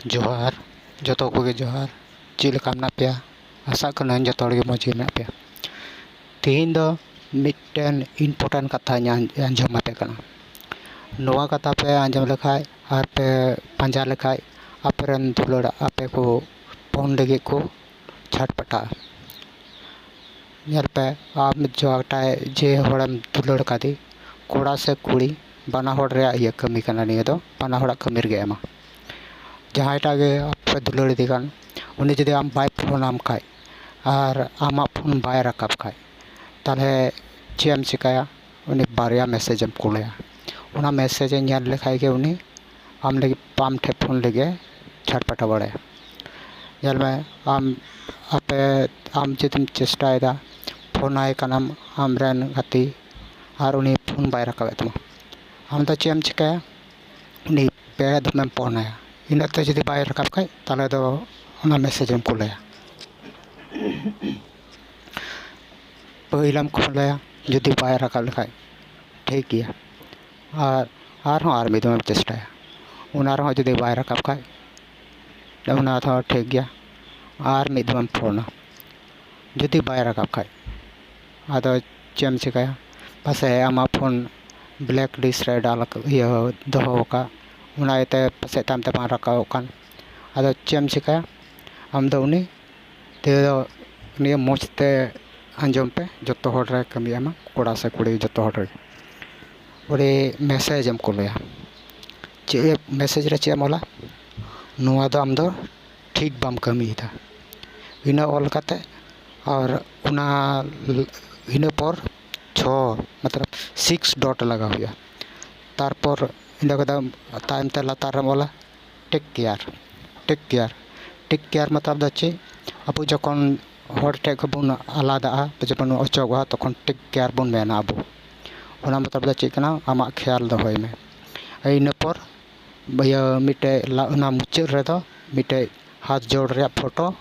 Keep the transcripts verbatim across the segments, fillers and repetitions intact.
ᱡᱚᱦᱟᱨ, ᱡᱚᱛᱚ ᱠᱚᱜᱮ ᱡᱚᱦᱟᱨ᱾ ᱪᱮᱫ ᱞᱮᱠᱟ ᱢᱮᱱᱟᱜ ᱯᱮᱭᱟ? ᱟᱥᱟᱜ ᱠᱟᱹᱱᱟᱹᱧ ᱡᱚᱛᱚ ᱦᱚᱲ ᱜᱮ ᱢᱚᱡᱽ ᱜᱮ ᱢᱮᱱᱟᱜ ᱯᱮᱭᱟ᱾ ᱛᱮᱦᱮᱧ ᱫᱚ ᱢᱤᱫᱴᱮᱱ important ᱠᱟᱛᱷᱟᱧ ᱟᱸ-, ᱟᱸᱡᱚᱢ ᱟᱯᱮ ᱠᱟᱱᱟ᱾ ᱱᱚᱣᱟ ᱠᱟᱛᱷᱟ ᱯᱮ ᱟᱸᱡᱚᱢ ᱞᱮᱠᱷᱟᱡ ᱟᱨ ᱯᱮ ᱯᱟᱸᱡᱟ ᱞᱮᱠᱷᱟᱡ, ᱟᱯᱮᱨᱮᱱ ᱫᱩᱞᱟᱹᱲ ᱟᱯᱮ ᱠᱚ ᱯᱷᱳᱱ ᱞᱟᱹᱜᱤᱫ ᱠᱚ ᱪᱷᱟᱴᱯᱟᱴᱟᱜᱼᱟ᱾ ᱧᱮᱞ ᱯᱮ, ᱟᱢ ᱡᱟᱦᱟᱸᱴᱟᱜ ᱡᱮ ᱦᱚᱲᱮᱢ ᱫᱩᱞᱟᱹᱲ ᱠᱟᱫᱮ, ᱠᱚᱲᱟ ᱥᱮ ᱠᱩᱲᱤ, ᱵᱟᱱᱟ ᱦᱚᱲ ᱨᱮᱭᱟᱜ ᱤᱭᱟᱹ ᱠᱟᱹᱢᱤ ᱠᱟᱱᱟ ᱱᱤᱭᱟᱹ ᱫᱚ, ᱵᱟᱱᱟ ᱦᱚᱲᱟᱜ ᱠᱟᱹᱢᱤ ᱨᱮᱜᱮ ᱮᱢᱟ᱾ ᱡᱟᱦᱟᱸᱭᱴᱟᱜ ᱜᱮ ᱟᱯᱮ ᱫᱩᱞᱟᱹᱲ ᱤᱫᱤ ᱠᱟᱱ, ᱩᱱᱤ ᱡᱩᱫᱤ ᱟᱢ ᱵᱟᱭ ᱯᱷᱳᱱ ᱟᱢ ᱠᱷᱟᱡ ᱟᱨ ᱟᱢᱟᱜ ᱯᱷᱳᱱ ᱵᱟᱭ ᱨᱟᱠᱟᱵ ᱠᱷᱟᱡ, ᱛᱟᱦᱚᱞᱮ ᱪᱮᱫ ᱮᱢ ᱪᱤᱠᱟᱹᱭᱟ? ᱩᱱᱤ ᱵᱟᱨᱭᱟ message ᱮᱢ ᱠᱩᱞᱟᱭᱟ᱾ ᱚᱱᱟ message ᱮ ᱧᱮᱞ ᱞᱮᱠᱷᱟᱡ ᱜᱮ ᱩᱱᱤ ᱟᱢ ᱞᱟᱹᱜᱤᱫ, ᱟᱢ ᱴᱷᱮᱱ ᱯᱷᱳᱱ ᱞᱟᱹᱜᱤᱫ ᱮ ᱪᱷᱟᱴᱯᱟᱴᱟ ᱵᱟᱲᱟᱭᱟ᱾ ᱧᱮᱞ ᱢᱮ, ᱟᱢ, ᱟᱯᱮ, ᱟᱢ ᱡᱩᱫᱤᱢ ᱪᱮᱥᱴᱟᱭᱮᱫᱟ, ᱯᱷᱳᱱ ᱟᱭ ᱠᱟᱱᱟᱢ ᱟᱢᱨᱮᱱ ᱜᱟᱛᱮ, ᱟᱨ ᱩᱱᱤ ᱯᱷᱳᱱ ᱵᱟᱭ ᱨᱟᱠᱟᱵᱮᱫ ᱛᱟᱢᱟ, ᱟᱢ ᱫᱚ ᱪᱮᱫ ᱮᱢ ᱪᱤᱠᱟᱹᱭᱟ? ᱩᱱᱤ ᱯᱮ ᱫᱚᱢᱮᱢ ᱯᱷᱳᱱ ᱟᱭᱟ, ᱤᱱᱟᱹᱜ ᱛᱮ ᱡᱩᱫᱤ ᱵᱟᱭ ᱨᱟᱠᱟᱵ ᱠᱷᱟᱡ, ᱛᱟᱦᱚᱞᱮ ᱫᱚ ᱚᱱᱟ message ᱮᱢ ᱠᱩᱞ ᱟᱭᱟ᱾ ᱯᱟᱹᱦᱤᱞᱮᱢ ᱠᱩᱞ ᱟᱭᱟ, ᱡᱩᱫᱤ ᱵᱟᱭ ᱨᱟᱠᱟᱵ ᱞᱮᱠᱷᱟᱡ ᱴᱷᱤᱠ ᱜᱮᱭᱟ, ᱟᱨ ᱟᱨᱦᱚᱸ ᱟᱨ ᱢᱤᱫ ᱫᱚᱢᱮᱢ ᱪᱮᱥᱴᱟᱭᱟ, ᱚᱱᱟ ᱨᱮᱦᱚᱸ ᱡᱩᱫᱤ ᱵᱟᱭ ᱨᱟᱠᱟᱵ ᱠᱷᱟᱡ, ᱚᱱᱟ ᱫᱚ ᱴᱷᱤᱠ ᱜᱮᱭᱟ, ᱟᱨ ᱢᱤᱫ ᱫᱚᱢᱮᱢ ᱯᱷᱳᱱᱟ, ᱡᱩᱫᱤ ᱵᱟᱭ ᱨᱟᱠᱟᱵ ᱠᱷᱟᱡ, ᱟᱫᱚ ᱪᱮᱫ ᱮᱢ ᱪᱤᱠᱟᱹᱭᱟ? ᱯᱟᱥᱮᱡ ᱟᱢᱟᱜ ᱯᱷᱳᱱ blacklist ᱨᱮ ᱰᱟᱞ ᱟᱠᱟᱫ, ᱤᱭᱟᱹ, ᱫᱚᱦᱚ ᱟᱠᱟᱫ, ᱚᱱᱟ ᱤᱭᱟᱹᱛᱮ ᱯᱟᱥᱮᱡ ᱛᱟᱭᱚᱢ ᱛᱮ ᱵᱟᱝ ᱨᱟᱠᱟᱵᱚᱜ ᱠᱟᱱ᱾ ᱟᱫᱚ ᱪᱮᱫ ᱮᱢ ᱪᱤᱠᱟᱹᱭᱟ? ᱟᱢ ᱫᱚ ᱩᱱᱤ ᱛᱮᱫᱚ ᱱᱤᱭᱟᱹ ᱢᱚᱡᱽ ᱛᱮ ᱟᱸᱡᱚᱢ ᱯᱮ, ᱡᱚᱛᱚ ᱦᱚᱲ ᱨᱮ ᱠᱟᱹᱢᱤ ᱮᱢᱟ, ᱠᱚᱲᱟ ᱥᱮ ᱠᱩᱲᱤ, ᱡᱚᱛᱚ ᱦᱚᱲ ᱨᱮ᱾ ᱚᱸᱰᱮ message ᱮᱢ ᱠᱩᱞᱟᱭᱟ᱾ ᱪᱮᱫ message ᱨᱮ ᱪᱮᱫ ᱮᱢ ᱚᱞᱟ? "ᱱᱚᱣᱟ ᱫᱚ ᱟᱢ ᱫᱚ ᱴᱷᱤᱠ ᱵᱟᱢ ᱠᱟᱹᱢᱤᱭᱮᱫᱟ", ᱤᱱᱟᱹ ᱚᱞ ᱠᱟᱛᱮ, ᱟᱨ ᱚᱱᱟ ᱤᱱᱟᱹ ᱯᱚᱨ ᱪᱷᱚ, ᱢᱚᱛᱞᱚᱵ six dot ᱞᱟᱜᱟᱣ ᱦᱩᱭᱩᱜᱼᱟ᱾ ᱛᱟᱨᱯᱚᱨ ᱤᱱᱟᱹ ᱠᱟᱛᱮ ᱛᱟᱭᱚᱢ ᱛᱮ ᱞᱟᱛᱟᱨ ᱨᱮᱢ ᱚᱞᱟ, "Take care, take care, take care" ᱢᱚᱛᱞᱚᱵ ᱫᱚ ᱪᱮᱫ? ᱟᱵᱚ ᱡᱚᱠᱷᱚᱱ ᱦᱚᱲ ᱴᱷᱮᱡ ᱠᱷᱚᱱ ᱵᱚᱱ ᱟᱞᱟᱫᱟᱜᱼᱟ, ᱡᱚᱠᱷᱚᱱ ᱵᱚᱱ ᱚᱪᱚᱜᱚᱜᱼᱟ, ᱛᱚᱠᱷᱚᱱ "Take care" ᱵᱚᱱ ᱢᱮᱱᱟ ᱟᱵᱚ᱾ ᱚᱱᱟ ᱢᱚᱛᱞᱚᱵ ᱫᱚ ᱪᱮᱫ ᱠᱟᱱᱟ? ᱟᱢᱟᱜ ᱠᱷᱮᱭᱟᱞ ᱫᱚᱦᱚᱭ ᱢᱮ᱾ ᱤᱱᱟᱹ ᱯᱚᱨ ᱤᱭᱟᱹ ᱢᱤᱫᱴᱮᱡ ᱞᱟ-, ᱚᱱᱟ ᱢᱩᱪᱟᱹᱫ ᱨᱮᱫᱚ ᱢᱤᱫᱴᱮᱡ ᱦᱟᱛ ᱡᱳᱲ ᱨᱮᱭᱟᱜ ᱯᱷᱳᱴᱳ,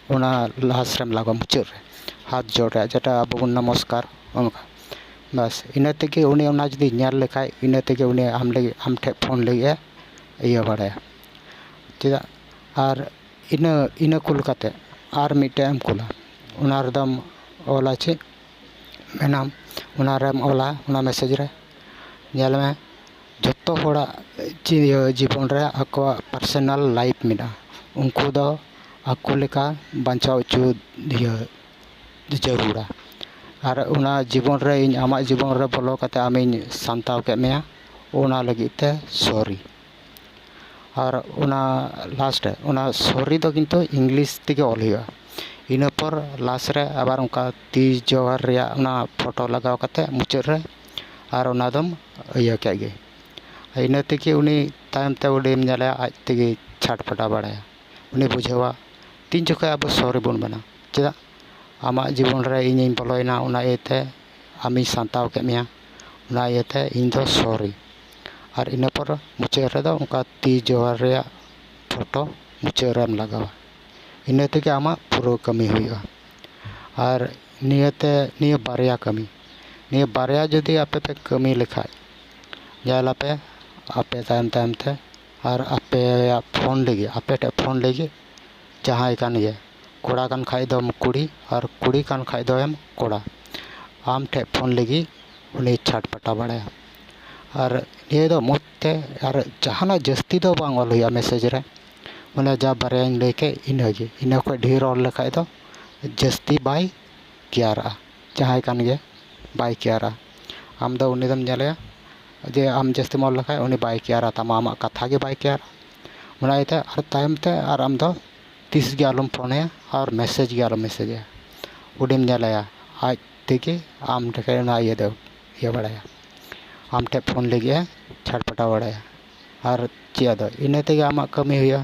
ᱚᱱᱟ last ᱨᱮᱢ ᱞᱟᱜᱟᱣᱟ, ᱢᱩᱪᱟᱹᱫ ᱨᱮ ᱦᱟᱛ ᱡᱳᱲ ᱨᱮᱭᱟᱜ, ᱡᱮᱴᱟ ᱟᱵᱚ ᱵᱚᱱ ᱱᱚᱢᱚᱥᱠᱟᱨ, ᱚᱱᱠᱟ᱾ ᱵᱟᱥ, ᱤᱱᱟᱹ ᱛᱮᱜᱮ ᱩᱱᱤ ᱚᱱᱟ ᱡᱩᱫᱤ ᱧᱮᱞ ᱞᱮᱠᱷᱟᱡ, ᱤᱱᱟᱹ ᱛᱮᱜᱮ ᱩᱱᱤ ᱟᱢ ᱞᱟᱹᱜᱤᱫ, ᱟᱢ ᱴᱷᱮᱡ ᱯᱷᱳᱱ ᱞᱟᱹᱜᱤᱫ ᱮ ᱤᱭᱟᱹ ᱵᱟᱲᱟᱭᱟ᱾ ᱪᱮᱫᱟᱜ? ᱟᱨ ᱤᱱᱟᱹ ᱤᱱᱟᱹ ᱠᱩᱞ ᱠᱟᱛᱮ ᱟᱨ ᱢᱤᱫᱴᱮᱱ ᱮᱢ ᱠᱩᱞᱟ, ᱚᱱᱟ ᱨᱮᱫᱚᱢ ᱚᱞᱟ ᱪᱮᱫ? ᱢᱮᱱᱟᱢ, ᱚᱱᱟ ᱨᱮᱢ ᱚᱞᱟ, ᱚᱱᱟ ᱢᱮᱥᱮᱡᱽ ᱨᱮ, ᱧᱮᱞ ᱢᱮ, ᱡᱚᱛᱚ ᱦᱚᱲᱟᱜ ᱡᱤ-, ᱤᱭᱟᱹ, ᱡᱤᱵᱚᱱ ᱨᱮ ᱟᱠᱚᱣᱟᱜ ᱯᱟᱨᱥᱚᱱᱟᱞ ᱞᱟᱭᱤᱯᱷ ᱢᱮᱱᱟᱜᱼᱟ᱾ ᱩᱱᱠᱩ ᱫᱚ ᱟᱠᱚ ᱞᱮᱠᱟ ᱵᱟᱧᱪᱟᱣ ᱦᱚᱪᱚ, ᱤᱭᱟᱹ, ᱡᱟᱹᱨᱩᱲᱟ᱾ ᱟᱨ ᱚᱱᱟ ᱡᱤᱵᱚᱱ ᱨᱮ, ᱤᱧ ᱟᱢᱟᱜ ᱡᱤᱵᱚᱱ ᱨᱮ ᱵᱚᱞᱚ ᱠᱟᱛᱮ ᱟᱢᱤᱧ ᱥᱟᱱᱛᱟᱣ ᱠᱮᱫ ᱢᱮᱭᱟ, ᱚᱱᱟ ᱞᱟᱹᱜᱤᱫ ᱛᱮ ᱥᱚᱨᱤ᱾ ᱟᱨ ᱚᱱᱟ ᱞᱟᱥᱴ ᱨᱮ, ᱚᱱᱟ ᱥᱚᱨᱤ ᱫᱚ ᱠᱤᱱᱛᱩ ᱤᱝᱞᱤᱥ ᱛᱮᱜᱮ ᱚᱞ ᱦᱩᱭᱩᱜᱼᱟ᱾ ᱤᱱᱟᱹ ᱯᱚᱨ ᱞᱟᱥᱴ ᱨᱮ ᱟᱵᱟᱨ ᱚᱱᱠᱟ ᱛᱤ ᱡᱚᱦᱟᱨ ᱨᱮᱭᱟᱜ ᱚᱱᱟ ᱯᱷᱳᱴᱳ ᱞᱟᱜᱟᱣ ᱠᱟᱛᱮ ᱢᱩᱪᱟᱹᱫ ᱨᱮ ᱟᱨ ᱚᱱᱟ ᱫᱚᱢ ᱤᱭᱟᱹ ᱠᱮᱫ ᱜᱮ᱾ ᱤᱱᱟᱹ ᱛᱮᱜᱮ ᱩᱱᱤ ᱛᱟᱭᱚᱢ ᱛᱮ ᱩᱱᱤᱢ ᱧᱮᱞᱮᱭᱟ, ᱟᱡ ᱛᱮᱜᱮ ᱪᱷᱟᱴᱯᱟᱴᱟ ᱵᱟᱲᱟᱭᱟ᱾ ᱩᱱᱤ ᱵᱩᱡᱷᱟᱹᱣᱟ ᱛᱤᱱ ᱡᱚᱠᱷᱚᱱ ᱟᱵᱚ ᱥᱚᱨᱤ ᱵᱚᱱ ᱢᱮᱱᱟ᱾ ᱪᱮᱫᱟᱜ? ᱟᱢᱟᱜ ᱡᱤᱵᱚᱱ ᱨᱮ ᱤᱧᱤᱧ ᱵᱚᱞᱚᱭᱮᱱᱟ, ᱚᱱᱟ ᱤᱭᱟᱹᱛᱮ ᱟᱢᱤᱧ ᱥᱟᱱᱛᱟᱣ ᱠᱮᱫ ᱢᱮᱭᱟ, ᱚᱱᱟ ᱤᱭᱟᱹᱛᱮ ᱤᱧ ᱫᱚ ᱥᱚᱨᱤ᱾ ᱟᱨ ᱤᱱᱟᱹ ᱯᱚᱨ ᱢᱩᱪᱟᱹᱫ ᱨᱮᱫᱚ ᱚᱱᱠᱟ ᱛᱤ ᱡᱚᱦᱟᱨ ᱨᱮᱭᱟᱜ ᱯᱷᱳᱴᱳ ᱢᱩᱪᱟᱹᱫ ᱨᱮᱢ ᱞᱟᱜᱟᱣᱟ᱾ ᱤᱱᱟᱹ ᱛᱮᱜᱮ ᱟᱢᱟᱜ ᱯᱩᱨᱟᱹ ᱠᱟᱹᱢᱤ ᱦᱩᱭᱩᱜᱼᱟ᱾ ᱟᱨ ᱱᱤᱭᱟᱹᱛᱮ, ᱱᱤᱭᱟᱹ ᱵᱟᱨᱭᱟ ᱠᱟᱹᱢᱤ, ᱱᱤᱭᱟᱹ ᱵᱟᱨᱭᱟ ᱡᱩᱫᱤ ᱟᱯᱮ ᱯᱮ ᱠᱟᱹᱢᱤ ᱞᱮᱠᱷᱟᱡ, ᱧᱮᱞ ᱟᱯᱮ, ᱟᱯᱮ ᱛᱟᱭᱚᱢ ᱛᱟᱭᱚᱢ ᱛᱮ ᱟᱨ ᱟᱯᱮᱭᱟᱜ ᱯᱷᱳᱱ ᱞᱟᱹᱜᱤᱫ, ᱟᱯᱮ ᱴᱷᱮᱱ ᱯᱷᱳᱱ ᱞᱟᱹᱜᱤᱫ ᱡᱟᱦᱟᱸᱭ ᱠᱟᱱ ᱜᱮ, ᱠᱚᱲᱟ ᱠᱟᱱ ᱠᱷᱟᱡ ᱫᱚᱢ ᱠᱩᱲᱤ ᱟᱨ ᱠᱩᱲᱤ ᱠᱟᱱ ᱠᱷᱟᱡ ᱫᱚ ᱮᱢ ᱠᱚᱲᱟ, ᱟᱢ ᱴᱷᱮᱱ ᱯᱷᱳᱱ ᱞᱟᱹᱜᱤᱫ ᱩᱱᱤ ᱪᱷᱟᱴᱯᱟᱴᱟ ᱵᱟᱲᱟᱭᱟ᱾ ᱟᱨ ᱱᱤᱭᱟᱹ ᱫᱚ ᱢᱚᱡᱽ ᱛᱮ, ᱟᱨ ᱡᱟᱦᱟᱱᱟᱜ ᱡᱟᱹᱥᱛᱤ ᱫᱚ ᱵᱟᱝ ᱚᱞ ᱦᱩᱭᱩᱜᱼᱟ ᱢᱮᱥᱮᱡᱽ ᱨᱮ, ᱢᱟᱱᱮ ᱡᱟ ᱵᱟᱨᱭᱟᱧ ᱞᱟᱹᱭ ᱠᱮᱫ ᱤᱱᱟᱹᱜᱮ᱾ ᱤᱱᱟᱹ ᱠᱷᱚᱡ ᱰᱷᱮᱨ ᱚᱞ ᱞᱮᱠᱷᱟᱡ ᱫᱚ ᱡᱟᱹᱥᱛᱤ ᱵᱟᱭ ᱠᱮᱭᱟᱨᱟᱜᱼᱟ, ᱡᱟᱦᱟᱸᱭ ᱠᱟᱱ ᱜᱮ ᱵᱟᱭ ᱠᱮᱭᱟᱨᱟ᱾ ᱟᱢ ᱫᱚ ᱩᱱᱤ ᱫᱚᱢ ᱧᱮᱞᱮᱭᱟ ᱡᱮ ᱟᱢ ᱡᱟᱹᱥᱛᱤᱢ ᱚᱞ ᱞᱮᱠᱷᱟᱡ ᱩᱱᱤ ᱵᱟᱭ ᱠᱮᱭᱟᱨᱟ ᱛᱟᱢᱟ, ᱟᱢᱟᱜ ᱠᱟᱛᱷᱟ ᱜᱮ ᱵᱟᱭ ᱠᱮᱭᱟᱨᱟ᱾ ᱚᱱᱟ ᱤᱭᱟᱹᱛᱮ ᱟᱨ ᱛᱟᱭᱚᱢ ᱛᱮ ᱟᱨ ᱟᱢ ᱫᱚ ᱛᱤᱥ ᱜᱮ ᱟᱞᱚᱢ ᱯᱷᱳᱱ ᱟᱭᱟ ᱟᱨ ᱢᱮᱥᱮᱡᱽ ᱜᱮ ᱟᱞᱚᱢ ᱢᱮᱥᱮᱡᱽ ᱟᱭᱟ᱾ ᱩᱱᱤᱢ ᱧᱮᱞᱮᱭᱟ ᱟᱡ ᱛᱮᱜᱮ ᱟᱢ ᱴᱷᱮᱱ ᱚᱱᱟ ᱤᱭᱟᱹ ᱫᱚ ᱤᱭᱟᱹ ᱵᱟᱲᱟᱭᱟ, ᱟᱢ ᱴᱷᱮᱱ ᱯᱷᱳᱱ ᱞᱟᱹᱜᱤᱫ ᱮ ᱪᱷᱟᱴᱯᱟᱴᱟᱣ ᱵᱟᱲᱟᱭᱟ᱾ ᱟᱨ ᱪᱮᱫ ᱟᱫᱚ ᱤᱱᱟᱹ ᱛᱮᱜᱮ ᱟᱢᱟᱜ ᱠᱟᱹᱢᱤ ᱦᱩᱭᱩᱜᱼᱟ᱾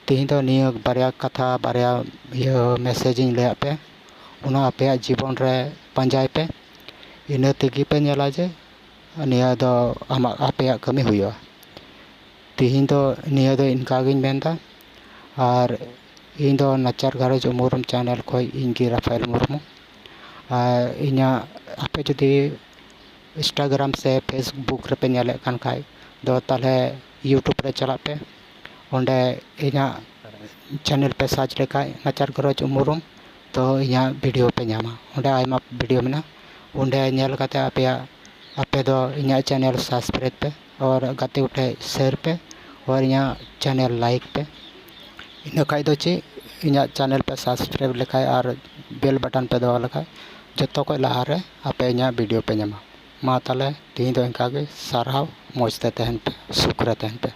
ᱛᱮᱦᱮᱧ ᱫᱚ ᱱᱤᱭᱟᱹ ᱵᱟᱨᱭᱟ ᱠᱟᱛᱷᱟ, ᱵᱟᱨᱭᱟ ᱤᱭᱟᱹ ᱢᱮᱥᱮᱡᱽ ᱤᱧ ᱞᱟᱹᱭᱟᱫ ᱯᱮ, ᱚᱱᱟ ᱟᱯᱮᱭᱟᱜ ᱡᱤᱵᱚᱱ ᱨᱮ ᱯᱟᱸᱡᱟᱭ ᱯᱮ᱾ ᱤᱱᱟᱹ ᱛᱮᱜᱮ ᱯᱮ ᱧᱮᱞᱟ ᱡᱮ ᱱᱤᱭᱟᱹ ᱫᱚ ᱟᱢᱟᱜ, ᱟᱯᱮᱭᱟᱜ ᱠᱟᱹᱢᱤ ᱦᱩᱭᱩᱜᱼᱟ᱾ ᱛᱮᱦᱮᱧ ᱫᱚ ᱱᱤᱭᱟᱹ ᱫᱚ ᱤᱱᱠᱟ ᱜᱤᱧ ᱢᱮᱱᱫᱟ᱾ ᱟᱨ ᱤᱧ ᱫᱚ ᱱᱟᱪᱟᱨ ᱜᱷᱟᱨᱚᱸᱡᱽ ᱩᱢᱩᱨᱩᱢ ᱪᱮᱱᱮᱞ ᱠᱷᱚᱡ ᱤᱧ ᱜᱮ ᱨᱟᱯᱷᱟᱭᱮᱞ ᱢᱩᱨᱢᱩ᱾ ᱟᱨ ᱤᱧᱟᱹᱜ, ᱟᱯᱮ ᱡᱩᱫᱤ Instagram ᱥᱮ Facebook ᱨᱮᱯᱮ ᱧᱮᱞᱮᱫ ᱠᱟᱱ ᱠᱷᱟᱡ ᱫᱚ ᱛᱟᱦᱚᱞᱮ YouTube ᱨᱮ ᱪᱟᱞᱟᱜ ᱯᱮ᱾ ᱚᱸᱰᱮ ᱤᱧᱟᱹᱜ ᱪᱮᱱᱮᱞ ᱯᱮ ᱥᱟᱨᱪ ᱞᱮᱠᱷᱟᱡ ᱱᱟᱪᱟᱨ ᱜᱚᱨᱚᱡᱽ ᱩᱢᱩᱨᱩᱢ, ᱛᱚ ᱤᱧᱟᱹᱜ ᱵᱷᱤᱰᱤᱭᱳ ᱯᱮ ᱧᱟᱢᱟ᱾ ᱚᱸᱰᱮ ᱟᱭᱢᱟ ᱵᱷᱤᱰᱤᱭᱳ ᱢᱮᱱᱟᱜᱼᱟ᱾ ᱚᱸᱰᱮ ᱧᱮᱞ ᱠᱟᱛᱮ ᱟᱯᱮᱭᱟᱜ, ᱟᱯᱮ ᱫᱚ ᱤᱧᱟᱹᱜ ᱪᱮᱱᱮᱞ ᱥᱟᱵᱥᱠᱨᱟᱭᱤᱵᱽ ᱯᱮ ᱟᱨ ᱜᱟᱛᱮ ᱠᱚᱴᱷᱮᱡ ᱥᱮᱭᱟᱨ ᱯᱮ ᱟᱨ ᱤᱧᱟᱹᱜ ᱪᱮᱱᱮᱞ ᱞᱟᱭᱤᱠ ᱯᱮ᱾ ᱤᱱᱟᱹ ᱠᱷᱟᱡ ᱫᱚ ᱪᱮᱫ, ᱤᱧᱟᱹᱜ ᱪᱮᱱᱮᱞ ᱯᱮ ᱥᱟᱵᱥᱠᱨᱟᱭᱤᱵᱽ ᱞᱮᱠᱷᱟᱡ ᱟᱨ ᱵᱮᱞ ᱵᱟᱴᱚᱱ ᱯᱮ ᱫᱟᱵᱟᱣ ᱞᱮᱠᱷᱟᱡ ᱡᱚᱛᱚ ᱠᱷᱚᱡ ᱞᱟᱦᱟᱨᱮ ᱟᱯᱮ ᱤᱧᱟᱹᱜ ᱵᱷᱤᱰᱤᱭᱳ ᱯᱮ ᱧᱟᱢᱟ᱾ ᱢᱟ ᱛᱟᱦᱞᱮ ᱛᱮᱦᱮᱧ ᱫᱚ ᱤᱱᱠᱟ ᱜᱮ᱾ ᱥᱟᱨᱦᱟᱣ, ᱢᱚᱡᱽ ᱛᱮ ᱛᱟᱦᱮᱱ ᱯᱮ, ᱥᱩᱠ ᱨᱮ ᱛᱟᱦᱮᱱ ᱯᱮ᱾